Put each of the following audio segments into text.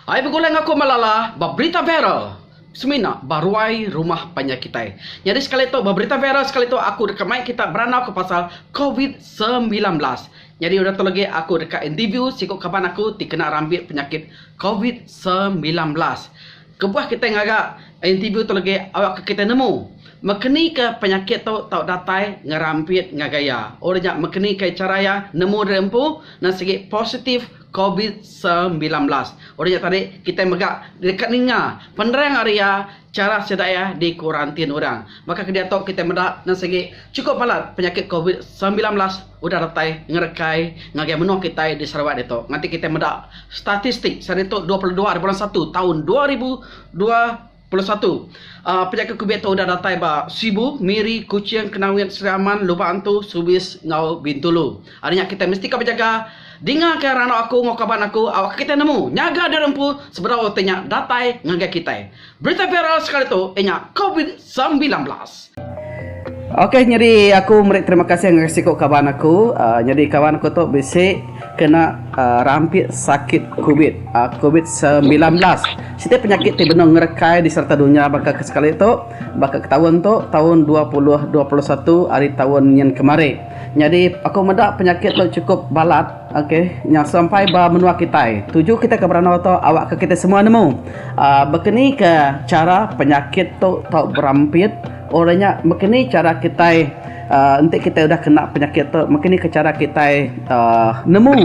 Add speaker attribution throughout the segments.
Speaker 1: Ai begulai enggau aku Malala ba Berita Viral semina ba ruai rumah panjai kitai. Nyadi sekali tu ba Berita Viral sekali tu aku deka mai kita berandau ke pasal Covid 19. Nyadi udah tu lagi aku deka interview siku kaban aku ti kena rambit penyakit Covid 19. Kebuah kitai ngaga interview tu lagi awakka kitai nemu mekenika penyakit tu tau datai ngerampit ngagai iya. Orang nya mekenika chara iya nemu diri empu nan sigi positif Covid 19. Orang nya tadi kitai mega deka ninga penerang ari iya chara sida iya dikuarantin orang. Baka ke diatu kitai meda nan sigi chukup balat penyakit Covid 19 udah datai ngerekai ngagai menua kitai di Sarawak ditu. Nganti kitai meda statistik sehari tu 22 ari bulan satu taun 2021 uhh penyakit kubit tu udah datai ba Sibu, Miri, Kuching, Kenawit, Sri Aman, Lubok Antu, Subis enggau Bintulu. Ari nya kitai mesti ka bejaga dinga ka randau aku enggau kaban aku awakka kitai nemu nyaga diri empu sebedau ti nya datai ngagai kitai. Berita viral sekali tu iya nya Covid 19. Ok nyadi aku meri terima kasih ngagai siku kaban aku uhh nyadi kaban aku tu bisi kena uhh rampit sakit covid uhh covid 19 siti penyakit ti benung ngerekai di serata dunya baka ke sekali tu baka ke taun tu taun 2021 ari taun nyin kemari. Nyadi aku meda penyakit tu chukup balat ok nya sampai ba menua kitai. Tuju kitai ke berandau tu awakka kitai semua nemu uhh baka ni ke chara penyakit tu tau berampit orang nya baka ni chara kitai uhh enti kitai udah kena penyakit tu baka ni ke chara kitai uhh nemu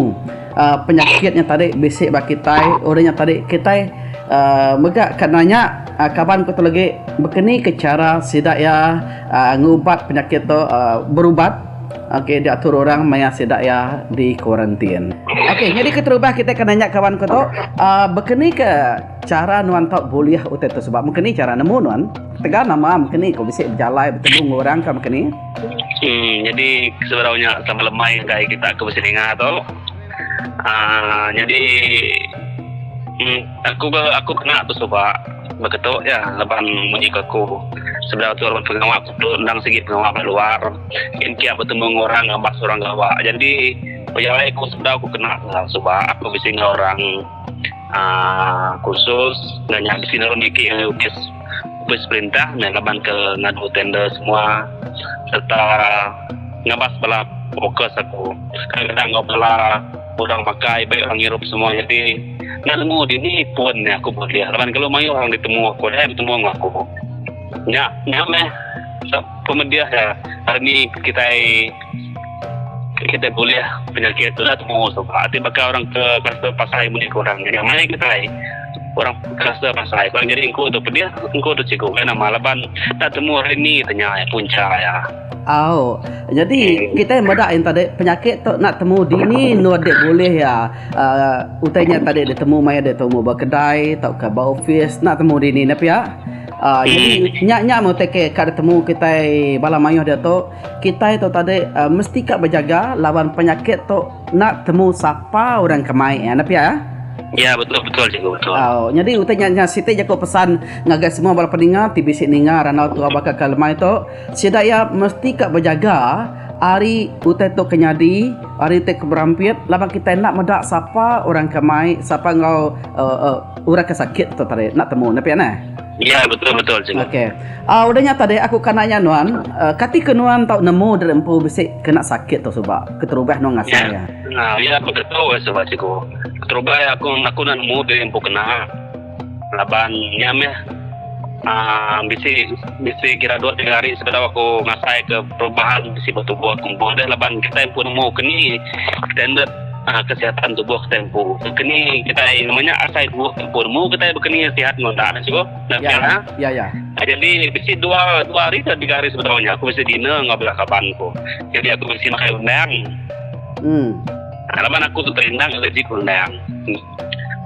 Speaker 1: uhh penyakit nya tadi bisi ba kitai orang nya tadi kitai uhh mega ka nanya kaban ku tu lagi baka ni ke chara sida iya. Ngubat penyakit tu berubat ok diatur orang maya sida iya di kuarantin. Ok nyadi keterubah kitai ke nanya kaban ku tu uhh bekeni ke chara nuan tau bulih utai tu sebab mengkeni chara nemu nuan tegal nama mengkeni ku bisi bejalai betemu enggau orang ka mengkeni.
Speaker 2: Emm nyadi sebedau nya sama lemai ngagai kita ke bisi ninga tu uhh nyadi aku aku kena tu suba. Baka tu iya laban munyi ke aku sebedau tu laban pengawa aku tu endang sigi pengawa ba luar kin kia betemu enggau orang ngabas orang gawa jadi pejalai aku sebedau aku kena suba aku bisi enggau orang aaa kursus enggau nya bisi nulung niki ngagai opis opis perintah meh laban ke ngadu tender semua sereta ngabas bala fokus aku kadang-kadang enggau bala orang makai bai orang ngirup semua jadi. Enda nemu dini pun nya aku bulih laban kelu mayuh orang ditemu aku deh betemu enggau aku. Nya nya meh pemedih iya hari ni kitai kitai bulih penyakit tu enda temu suba ti baka orang ke kluster pasai muni ke orang nya nyamai kitai orang kluster pasai ku jadi engku tu pedih engku tu siku kai nama laban enda temu hari ni tanya puncha iya.
Speaker 1: Au. Nyadi kitai meda yen tadi penyakit tu enda temu dini endur dek bulih iya. Uhh utai nya tadi ditemu maya ditemu ba kedai tauka ba ofis enda temu dini ne pia. Uhh nyadi nya nya meh utai ke ka ditemu kitai bala mayuh diatu kitai tu tadi uhh mesti ka bejaga laban penyakit tu enda temu sapa orang ke mai iya ne pia.
Speaker 2: Ya betul betul cikgu betul.
Speaker 1: Au nyadi utai nya nya siti jaku pesan ngagai semua bala peninga ti bisi ninga randau tua baka ke lemai tu. Sida iya mesti ka bejaga ari utai tu ke nyadi, ari utai ke berampit laban kitai enda meda sapa orang ke mai, sapa enggau uhh orang ke sakit tu tadi enda temu ne pia neh.
Speaker 2: Ya betul betul cikgu.
Speaker 1: Okey. Uhh udah nya tadi aku ka nanya nuan, uhh kati ke nuan tau nemu diri empu bisi kena sakit tu suba keterubah nuan ngasai iya?
Speaker 2: Ya, ya betul suba cikgu. Keterubah aku aku enda nemu diri empu kena. Laban nya meh uhh bisi bisi kira dua tiga hari sebedau aku ngasai ke perubahan bisi ba tubuh aku empu deh laban kitai empu nemu ke ni standard uhh kesihatan tubuh kitai empu. Ke ni kitai nama nya asai tubuh kitai empu nemu kitai baka ni sihat enggau enda ne chukup.
Speaker 1: Ya ya. Ya ya.
Speaker 2: Jadi bisi dua dua hari ke tiga hari sebedau nya aku bisi dinner enggau bala kaban ku. Jadi aku bisi makai undang.
Speaker 1: Uhh.
Speaker 2: Laban aku tu terindang allergic undang.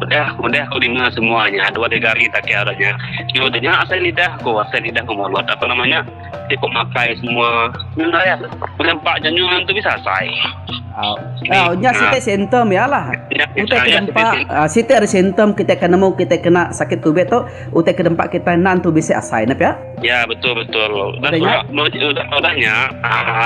Speaker 2: Udah udah aku ninga semua nya dua tiga hari takir dah nya. Nyu udah nya asai lidah aku asai lidah aku mulut apa nama nya ti pemakai semua. Nyu ndai udah empa ja nyu tu bisa asai.
Speaker 1: Au nya siti simptom iya lah. Utai ke dempa siti ari simptom kitai ke nemu kitai kena sakit covid tu utai ke dempa kitai nan tu bisi asai ne pia.
Speaker 2: Ya betul betul. Udah nya udah nya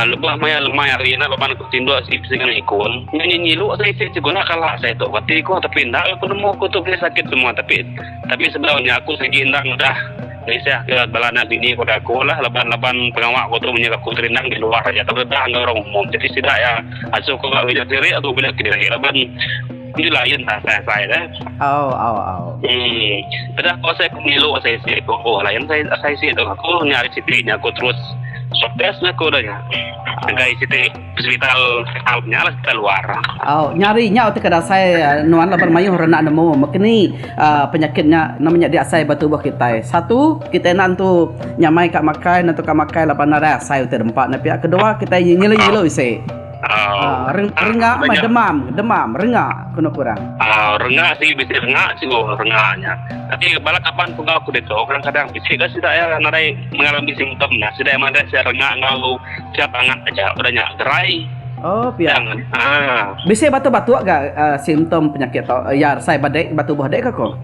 Speaker 2: lebuh maya lemai hari nya laban aku tinduk sigi bisi ngena ikon. Nya nyilu asai isi cikgu enda kala asai tu. Kati ko tapi enda aku nemu aku tu bisi sakit semua tapi tapi sebedau nya aku sigi enda ngudah Risah ke bala anak bini ku aku lah laban laban pengawa aku tu menyek aku terindang di luar aja tau redah enggau orang umum. Jadi sida iya asuh ku ba bilik diri aku bilik kediri laban nya lain ta asai asai deh.
Speaker 1: Au au au.
Speaker 2: Hmm. Peda aku asai aku ngilu asai isi aku oh lain asai asai isi tu aku nya ari siti nya aku terus swab test meh aku dah nya. Ngagai siti hospital nya lah hospital luar.
Speaker 1: Au nya ari nya utai ke dasai nuan laban mayuh orang enda nemu mekeni Penyakit nya nama nya diasai ba tubuh kitai. Satu, kitai enda entu nyamai ka makai, enda entu ka makai laban nadai asai utai dempa ne pia. Kedua, kitai nyilu-nyilu isi. Renga meh demam, demam, renga ku nuh orang.
Speaker 2: Renga sigi bisi renga sigu renga nya. Tapi bala kaban ku enggau aku ditu kadang-kadang bisi ga sida iya nadai mengalami simptom nya. Sida iya madah sida renga enggau siap angat aja udah nya gerai.
Speaker 1: Oh pia. Bisi batuk-batuk ga simptom penyakit tu iya resai ba dek ba tubuh dek ka ko?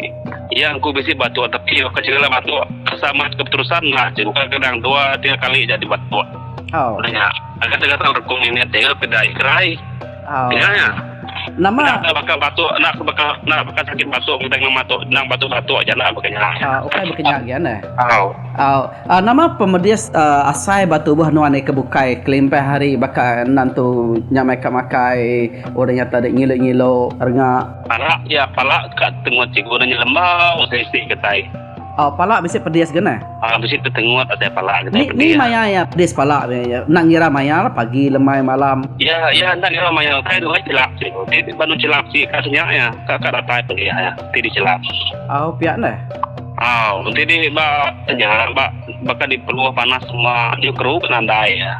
Speaker 2: Iya engku bisi batuk tapi baka segala batuk sama keterusan lah cikgu kadang dua tiga kali jadi batuk.
Speaker 1: Oh.
Speaker 2: Udah nya gatal-gatal rekung mimit ja peda gerai.
Speaker 1: Oh.
Speaker 2: Nya nya.
Speaker 1: Nama
Speaker 2: Enda baka batuk enda baka enda baka sakit batuk kitai ngena batuk endang batuk-batuk aja enda baka nya.
Speaker 1: Ah ukai baka nya agi neh.
Speaker 2: Au.
Speaker 1: Au. Ah nama pemedis ah asai ba tubuh nuan ke bukai kelimpah ari baka enda entu nyamai ka makai orang nya tadi ngilu-ngilu renga.
Speaker 2: Pala iya pala ka tengut cikgu nya lembau sesi kitai.
Speaker 1: Oh pala bisi pedis ga neh.
Speaker 2: Ah bisi tetengut asai pala
Speaker 1: kitai pedis. Ni maya iya pedis pala enda ngira maya lah pagi lemai malam.
Speaker 2: Ya ya enda ngira maya ukai dua chelap cikgu ti banu chelap si ka senya iya ka ka datai pagi iya ti di chelap.
Speaker 1: Oh pia neh.
Speaker 2: Oh enti di ba nya ba baka di peluh panas semua nyu keru ke nadai iya.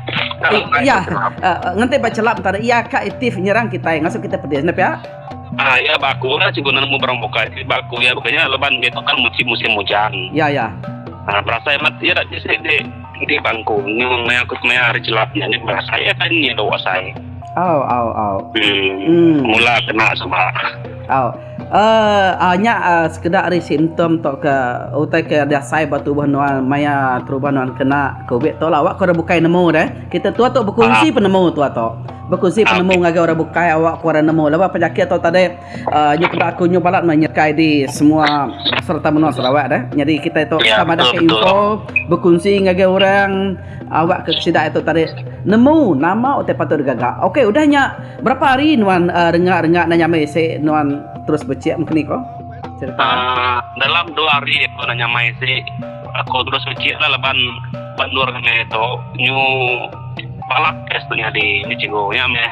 Speaker 1: Iya ngenti ba chelap enta iya ka aktif nyerang kitai ngasuh kitai pedis neh pia.
Speaker 2: Ah iya ba aku lah cikgu nemu barang bukai ti ba aku iya baka nya laban diatu kan musim musim ujan.
Speaker 1: Ya ya.
Speaker 2: Ah berasai amat iya da bisi di di bangku nyu maya aku maya hari chelap nya nyu berasai iya kan nyilu asai.
Speaker 1: Au au au.
Speaker 2: Hmm. Mula kena suba.
Speaker 1: Au. Eh nya sekeda ari simptom tauka utai ke diasai ba tubuh nuan maya terubah nuan kena covid tu lah. Awak ke orang bukai nemu deh. Kita tua tu bekunsi penemu tua tu. Bekunsi penemu ngagai orang bukai awak ku orang nemu laban penyakit tu tadi nyu peda aku nyu balat meh nyekai di semua serata menua Sarawak deh. Nyadi kitai tu
Speaker 2: Ya,
Speaker 1: sama
Speaker 2: betul,
Speaker 1: deka
Speaker 2: betul.
Speaker 1: info bekunsi ngagai orang awak ke sida itu tadi nemu nama utai patut digaga. Okey udah nya berapa hari nuan renga-renga nanya meh isi nuan terus bechik meh keni ko cerita.
Speaker 2: Uh, dalam dua hari aku nanya mai isi aku terus bechik lah laban bandur kami tu nyu Balak kes tu nyadi nya cikgu nya meh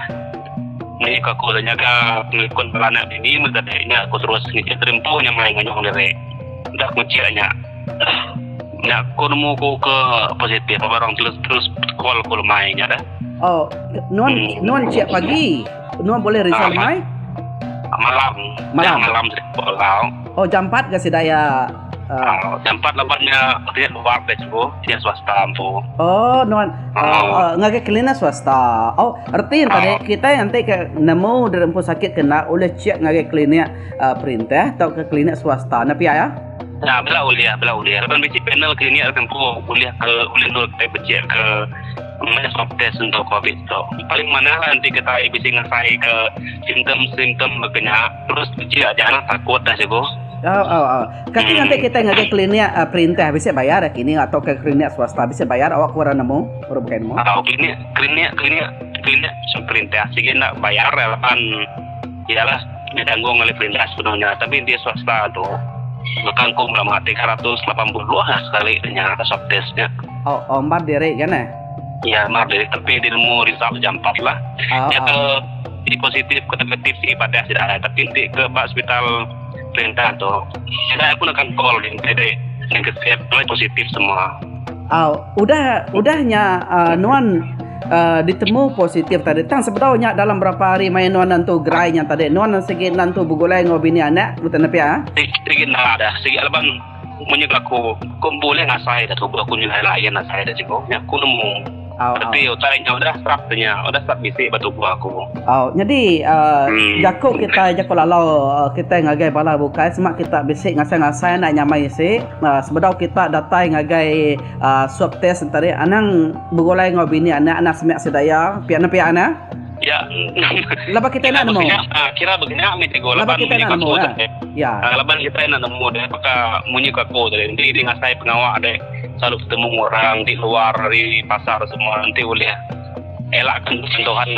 Speaker 2: munyi ku aku udah nyaga pengelikun bala anak bini meh tadi nya aku terus ngicik diri empu nya meh nganyung diri enda ku ngicik nya. Nya ku nemu ku ke positif ba orang terus terus call ku lemai nya dah.
Speaker 1: Oh nuan nuan cik pagi nuan boleh result lemai?
Speaker 2: Malam.
Speaker 1: Malam.
Speaker 2: Malam call tau.
Speaker 1: Oh jam 4 ga sida iya.
Speaker 2: Uh, tempat laban nya dia luar deh cikgu, dia swasta empu.
Speaker 1: Oh, nuan uh, ngagai klinik swasta. Oh, erti uh. tadi kita nanti ke nemu dari empu sakit kena oleh cek ngagai klinik uh, perintah atau ke klinik swasta. Nah pia ya?
Speaker 2: Ya, bela ulih, bela ulih. Laban bisi panel klinik empu ulih ke ulih nul kita becek ke meh swab test untuk COVID tu. Paling mana lah nanti kita bisi ngasai ke simptom-simptom berkenyak terus becek jangan takut dah cikgu.
Speaker 1: Au au au. Kati nganti kitai ngagai klinik perintah bisi bayar dah kini atau ke klinik swasta bisi bayar awak ku orang nemu, orang bukai nemu.
Speaker 2: Au klinik klinik klinik klinik perintah sigi enda bayar laban iya lah ditanggung oleh perintah sepenuhnya tapi enti swasta tu baka engku lama 380 lah sekali nya swab test nya.
Speaker 1: Au au mar diri ga neh.
Speaker 2: Ya mar diri tapi di nemu result jampat lah.
Speaker 1: Au
Speaker 2: Nya
Speaker 1: au.
Speaker 2: ke ti positif ke negatif sigi padah sida tapi enti ke ba hospital Perintah tu. Sida aku neka call enti dek negatif alai positif semua.
Speaker 1: Au udah udah nya uh, nuan uh, ditemu positif tadi tang sebedau nya dalam berapa hari maya nuan nentu gerai nya tadi nuan sigi nentu begulai enggau bini anak betul ne pia?
Speaker 2: Sigi enda dah sigi laban munyi ku aku ku boleh ngasai dah tubuh aku nyelai lain asai dah cikgu nya aku nemu.
Speaker 1: Au,
Speaker 2: Reti utai nya udah serap tu nya, udah serap bisi ba tubuh aku.
Speaker 1: Au, nyadi uhh jaku kitai jaku lalau kitai ngagai bala bukai sema kita bisi ngasai-ngasai enda nyamai isi uhh sebedau kita datai ngagai uhh swab test enti tadi anang begulai enggau bini anak anang semiak sida iya pia ne pia ne.
Speaker 2: Ya.
Speaker 1: Laban kitai enda nemu.
Speaker 2: Kira begena meh cikgu
Speaker 1: laban kitai enda nemu eh.
Speaker 2: Ya. Laban kitai enda nemu deh baka munyi ku aku tadi enti deh ngasai pengawa deh selalu betemu orang ti luar ari pasar semua enti ulih elakkan sentuhan.